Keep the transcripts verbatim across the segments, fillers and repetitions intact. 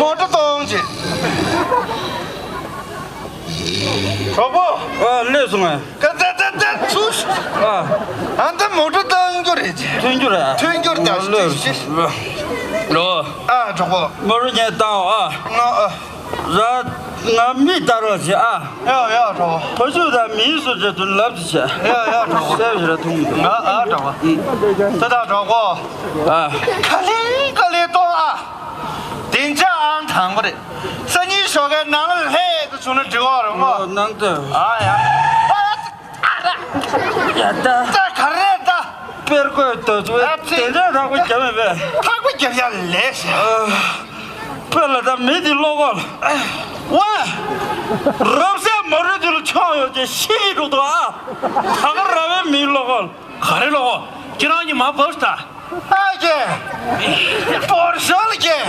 མོ་ཊ་གཏོང་བྱེད། གྲོགས་པོ། ཨ། སླེབས་སོང་ངས། ཀ་ཙ་ཙ་ཙ་ཚུ། ཨ། ཨ་ད་མོ་ཊ་གཏོང་རྒྱུ་རེད་ཅེ། ཐོན་རྒྱུ་རེད། ཐོན་རྒྱུ་རེད་ད། ལོ། ལོ། ཨ། གྲོགས་པོ། མོ་ཊ་ངས་བཏང་ཨ། ང་ཨ། ར། ང་མི་ལྟར་བ་ཞིག་ཨ། ཡ་ཡ་གྲོགས་པོ། ཕ་ཆོས་དང་མིའི་སྲོལ་ཆེ་དུ་ལབ་ཅི་བྱ། ཡ་ཡ་གྲོགས་པོ། གསལ་བཞིན་ར་ཐུང་མི་འདུག་ང་ཨ་གྲོགས་པོ། ད་ད་གྲོགས་པོ། ཨ། ཁ་ལིང་ཁ་ལིང་གཏོང་ཨ། བདེ་འཇགས་ཨང་དང་པོ་རེད། སང་ཉིན་ཞོགས་ཀའི་ནང་ལ་སླེབས་དུ་བྱུང་ན་འགྲིག་གོ་རེད་མོ། ནང་དུ། ཨ་ཡ། ཨ་ཡ། ད་ག་རེད་ད། དཔེར་བཀོད་དུ་ཨ་ཙི། དེ་འདྲ་རག་པ་རྒྱབ་མེད་པས། ཐག་པ་རྒྱབ་ཡ་ལས་ཤ། དཔེ་ལ་ད་མི་དེ་བློ་ཁོག་ལ། ཝ། རབ་གསལ་མ་རུ་དེ་ལ་ཆོག་ཡོད་ཅེས་ཤི་གི་འགྲོ་འདུག་ཨ། ད་ག་ར་བའི་མིའི་བློ་ཁོག་ལ། ག་རེ་བློ་ཁོག་ཁྱེད་རང་གཉིས་མ་བབས་ད། ཨ་ཀྱེ། པོར་ཤོལ་ཀྱེ།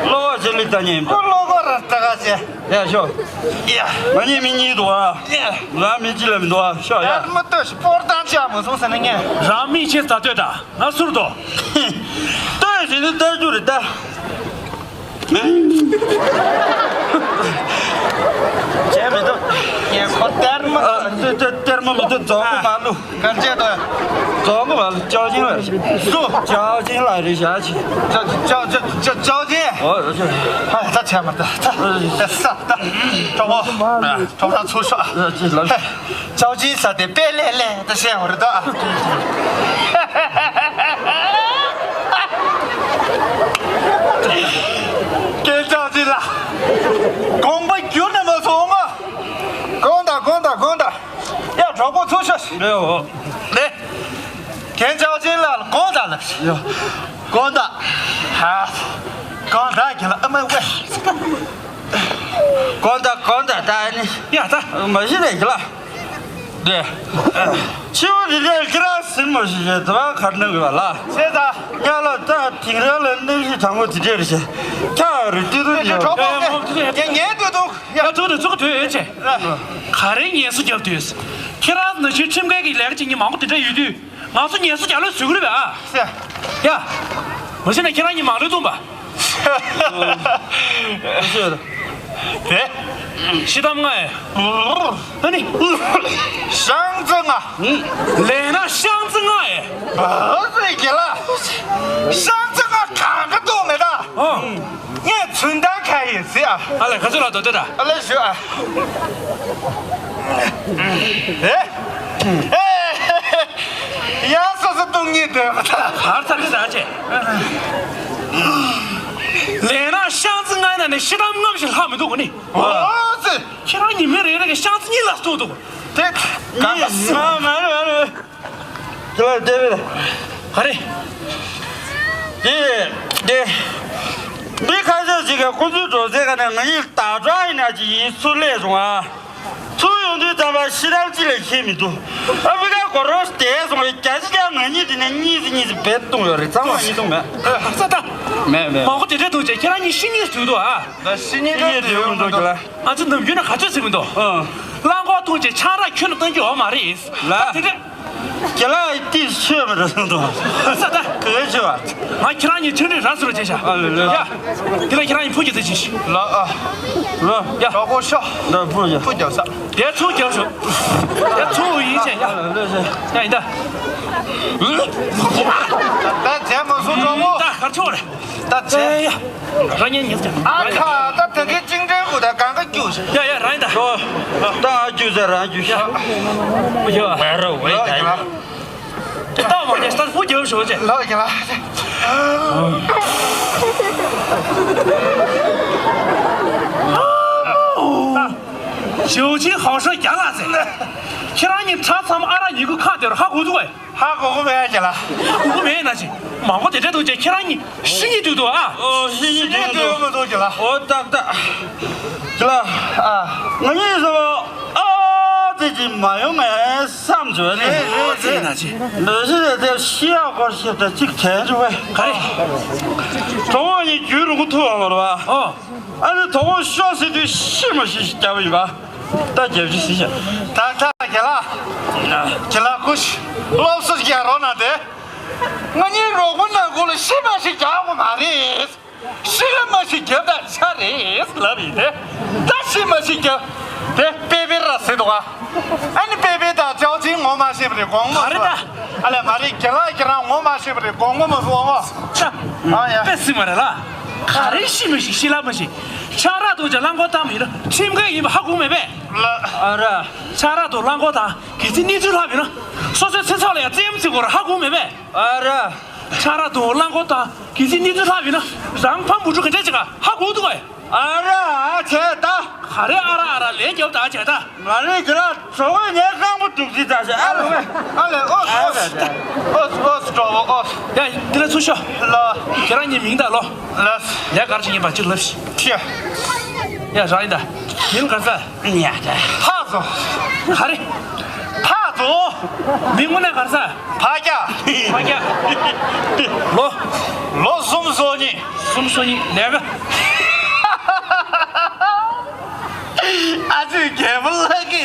བློ་ཁོག་ཅི་ལི་ད་ཉིན། བློ་ཁོག་ར་ད་ག་ཅེ། ཡ་ཤོག་ཡ། ང་གཉིས་མི་གཉིས་འདུག་ཨ། ཡ། ང་མི་གཅིག་ལ་མི་འདུག་ཨ། ཤོག་ཡ། ཡ་མ་ལྟོས་ཤི། པོར་བཏང་ཅི་ཡ་མ་སོང་ཟེར་ན་ངས། རང་མི་ཆེ་ད་ལྟོས་ད། ང་ཟུར་དོ། ལྟོས་ཟིན་ནི་ལྟ་རྒྱུ་རེད་ད། བྱས་མི་འདུག་ངས་ཁོ་སྟེར་མ། ཨ། ལྟོས་ལྟོས། སྟེར་མ་མི་འདུག་རྫོང་དགོན་མ་བླུག་གར་བྱས་དོ། རྫོང་དགོན་མ་བླུག་ཅའོ་ཅིན་ལ། སུ། ཅའོ་ཅིན་ལ་རེ་བཞག་ཅིག་ཅའོ་ཅའོ་ཅའོ་ཅའོ་ཅིན། ཨོ། ཨ། ད་བྱས་མ་ད་ད་ད་ས་ད། གྲོགས་པོ། གྲོགས་པོ་ཚུར་ཤོག་ཨ། ཅི་ལ། ཅའོ་ཅིན་ས་དེ་དཔེ་ལས་ལས་ད་བཤད་འོ་རེད་ད། ཀྱེ་ཅའོ་ཅིན་ལགས། དགོངས་པ་བསྒྱུར་ནས་མ་སོང་ང་། དགོངས་དག་དགོངས་དག་དགོངས་དག་ཡ། གྲོགས་པོ་ཚུར་ཤོག་ལེའོ། ལེ། ཀྱེ་ཅའོ་ཅིན་ལགས་དགོངས་དག་ལགས། ཡ། དགོངས་དག་ཧ། དགོངས་དག་ཀྱེ་ལགས། ཨ་མ་ཝེ། དགོངས་དག་དགོངས་དག་ད་ཨ་ནི། ཡ་ད། མ་གཞི་ནས་ཀྱེ་ལགས། ལེ། ཕྱི་བོ་དེ་འདྲའི་ཁྱེད་རང་ཟིན་མ་ཞིག་བྱས་དེ་བ་གར་གནང་དགོས་པ་ལ། ཤེས་ད། ཡ་ལ་ད་དེང་རང་ལ་གནམ་གཤིས་གྲང་མོ་དེ་འདྲ་རེད་ཤག་ཁྱ་རུ་ཏི་རུ་ཡོད། གྲོགས་པོ་ངས་ངས་ལྟོས་དང་། ཡ། ཚུགས་དང་ཚུགས་དུས་ཨེ་ཆེ། ག་རེ་ངལ་གསོ་རྒྱབ་དུས། ཁྱེད་རང་ནང་བཞིན་ཁྲིམས་འགལ་གྱི་ལས་ཀ་བྱེད་མཁན་མང་པོ་དེ་འདྲ་ཡོད་དུས། ང་ཚོ་ངལ་གསོ་རྒྱག་ལོས་བཟོས་ཀྱི་རེད་པས་ཨ། ཡ། མ་གཞི་ནས་ཁྱེད་རང་གཉིས་མང་ལོས་གཏོང་པ། དེ། ཤི་དམ་ང་ཨེ། ཨ་ནི། ཤང་ཙི་ང་། ལས་ན་ཤང་ཙི་ང་ཨེ། བ་ཟེ་གི་ལ། ཤང་ཙི་ང་གང་ག་གཏོང་མེད་ད། ཨོ། ངས་ཚུན་ད་ཁ་ཡིན་ཟེར་ཨ། ཨ་ལས་ག་ཚོད་ལ་དོ་དེ་ད། ཨ་ལས་ཞུ་ཨ། ཨེ། ཡ་སོ་སོ་སྟོང་ཉིད་དོ། གར་ཚ་གི་ཟ་ཆེ། ལས་ན་ཤང་ཙི་ང་ན་ནས་ཤི་དམ་ངམ་ཞིག་ལྷག་མི་འདུག་གོ་ནི། ཨོ་ཙི། ཁྱེད་རང་གཉིས་མི་རེ་རེ་གི་ཤང་ཙི་གཉིས་ལ་སྟོང་འདུག་དེ། ག་ས། མ་མ་རེད་མ་རེད། ཁྱེད་ལ་བལྟས་པས། ག་རེ། དེ། དེ། མི་ཁ་ཤས་ཤིག་གིས་ཁོ་ཚོའི་འགྲོ་སའི་ཁ་ནས་ང་གཉིས་བདག་འཇོག་ཡིན་ན་ཅི་ཡིན་ཚུར་སླེབས་བྱུང་ཨ། ཚུར་ཡོང་དུས་ཙམ་པ་ཤི་རང་ཅི་ལས་ཁྱེད་མི་འདུག་ཨ་ཕི་ཀ་གོ་རོ་བསྡད་སོང་བའི་རྒྱ་ཆེ་ཆ་ང་གཉིས་དེ་ནས་གཉིས་སུ་གཉིས་སུ་བེད་གཏོང་ཡོད་རེད། ཚང་མ་གཉིས་གཏོང་མེད། ས་ད། མེད་མེད། མང་པོ་དེ་འདྲས་འདུག་ཅེས་ཁྱེད་རང་གཉིས་ཤི་གཉིས་སུ་འདུག་ཨ། ད་ཤི་གཉིས་ཤི་གཉིས་འདུག་འདུག་ཅེས་ལ། ང་ཚོ་ནམ་རྒྱུན་ནས་ག་ཚོད་ཟེར་གི་འདུག་ཨ། རླངས་འཁོར་གཏོང་ཅེས་ཆང་རག་ཁྱོན་ནས་གཏོང་རྒྱུ་ཡོད་མ་རེད། ལ། ད་དེ་འདྲས། རྒྱ་ལག་ཏིས་ཆོས་མི་འདྲ་སོང་དང་། ས་ད། ག་གེ་ཆོས་པ། ང་ཁྱེད་རང་གཉིས་ཆུང་འདྲིས་ར་ཟེར་བ་བྱས་ཤག་ཨ་ལེ་ལེ། ཡ། དེ་ལ་ཁྱེད་རང་གཉིས་ཕུ་རྒྱག་ཚེ་ཅི་ཞིག་ལ་ཨ། ལ། ཡ། གྲོགས་པོ་ཤོག་འདྲ་ཕུ་རྒྱག་ཕུ་རྒྱག་ས། དེ་ཚུར་རྒྱག་ཤོག་དེ་ཚུར་ཡིན་བྱས་ཡ། ལ་ལེ་ལེ། ཡ་ཡིན་ད། ད་རྗེས་མ་སུ་གྲོགས་པོ། ད་གར་ཆོག་རེད། ད་ཚེ། ཨེ་ཡ། རང་ཉན་ཉན་ཟེར། ཨ་ཁ་ད་དེ་གའི་ཅིང་ཀྲེན་གུ་ད་གང་ག་རྒྱུགས། ཡ་ཡ་རང་ཡིན་ད། ད་ཨ་རྒྱུགས་ཟེར་རང་རྒྱུགས་ཤག་ཨོ་ཡ། ད་མ་རྒྱག་ས་ཕུ་རྒྱབ་ཤོག་ཅེས། ལོ་ཡ། ཞའོ་ཅིན་ཧའོ་ཧྲོ་རྒྱ་ལ་ཟེར། ཁྱེད་རང་གཉིས་ཁྲ་ཚང་མ་ཨ་རག་ཉལ་ཁུག་ཁ་དེར་ཧ་གོ་འདུག་གས། ཧ་གོ་གོ་མེད་ཀྱི་ལ། གོ་གོ་མེད་ན་ཅི། མང་པོ་དེ་འདྲ་འདུག་ཅེས་ཁྱེད་རང་གཉིས་ཤི་གཉིས་འདུག་འདུག་ཨ། ཨོ་ཤི་གཉིས་འདུག་འདུག་མི་འདུག་ཀྱི་ལ། ཨོ་ཏག་ཏག་ཀྱི་ལ། ཨ། ང་གཉིས་སུ་ཨ་དེ་ཅི་མ་ཡོང་ངས་བསམ་བྱོས་ནས། ཨོ་ཙི་ན་ཅི། འདི་ཞི་དེ་ཤི་ཡག་སྐོར་ཞིག་དེ་གཅིག་དྲན་བྱུང་བས། ག་རེ། གྲོགས་པོ་གཉིས་རྒྱུན་རིང་པོ་ཐུག་ཡོང་བ་རེད་བ། ཨོ། ཨ་ནི་དོ་དགོང་ཤོག་ཟེར་དུས་ཤི་མ་ཤི་ཞིག་རྒྱབ་ཡིན་པ། ད་རྒྱབ་ཅི་ཟེར་ཤག་ད་ད་རྒན་ལགས། རྒན་ལགས་སྐུ་མཁྱེན། སློབ་གསོ་རྒྱག་རོགས་གནང་སྟེ། ང་གཉིས་རོགས་པ་གནང་དགོས་ལ་ཤི་མ་ཤི་རྒྱག་དགོས་མ་རེད། ཤི་ལ་མ་ཤི་རྒྱབ་དང་ཆ་རེད་ལབ་ཡིན་ཏེ། ད་ཤི་མ་ཤི་རྒྱབ་དེ་པེ་པེ་ར་ཟེར་འདུག་ག་ཨ་ནི་པེ་པེ་དང་ཅའོ་ཅིན་ངོ་མ་ཤེས་པ་རེད། དགོང་མོ་ག་རེ་སོ། ད། ཨ་ལས་མ་རེད། རྒན་ལགས་ཁྱེད་རང་ངོ་མ་ཤེས་པ་རེད། དགོང་མོ་མ་སོང་ངོ་། ད། ཨ་ཡ། དཔེ་སྲིད་མ་རེད་ལ། ག་རེ་ཤི་མ་ཤི་ཤི་ལ་མ་ཤི། ཆང་རག་འཐུང་བྱས་རླངས་འཁོར་བཏང་བ་ཡིན་ན་ཁྲིམས་འགལ་ཡིན་པ་ཧ་གོ་མེད་པས། ལ། ཨ་ར། ཆང་རག་འཐུང་རླངས་འཁོར་བཏང་གལ་སྲིད་གནས་ཚུལ་ལྷག་པ་ཡིན་ན་སོ་སོའི་ཚེ་སྲོག་ལ་ཡང་བཙན་གཡེམ་བྱེད་དགོས་ར་ཧ་གོ་མེད་པས། ཨ་ར། ཆང་རག་འཐུང་རླངས་འཁོར་བཏང་གལ་སྲིད་གནས་ཚུལ་ལྷག་པ་ཡིན་ན་རང་ཕམ་བུ་ཕྲུག་ག་འདྲ་བྱེད་ག་ཧ་གོ་འདུག་གས། ཨ་ར་ཨ་བྱས་ད། ག་རེ་ཨ་ར་ཨ་ར་ལན་རྒྱབ་ད་བྱས་ད། མ་རེད་ཁྱེད་རང་གྲོགས་པོས་ངའི་རྐང་པ་འདུག་ཅི་ད་བྱས། ཨ་ལེ་ཨ་ལེ་ཨོ་ཨོ་ཨོ་གྲོགས་པོ་ཨོ། ཡ་འདི་ལ་ཚུར་ཤོག་ལ། ཁྱེད་རང་གཉིས་མིང་དང་ལོ། ལ། ལས་ག་རེ་བྱེད་ཀྱིན་པ་ཅིག་ལབ་ཤིག་ཁྱེད། ཡ་རང་ཡིན་ད། མིང་ག་རེ་ཟེར། ཡ་ད། ཕག་བཙོང་། ག་རེ། ཕག་བཙོང་། མིང་དངོས་གནས་ག་རེ་ཟེར། ཕག་སྐྱག་ཕག་སྐྱག་ལོ། ལོ་སུམ་སོ་གཉིས། སུམ་སོ་གཉིས་ལས་ཀ་ཨ་ཅོའི་རྒྱལ་པོ་ལྷ་སྐྱིད།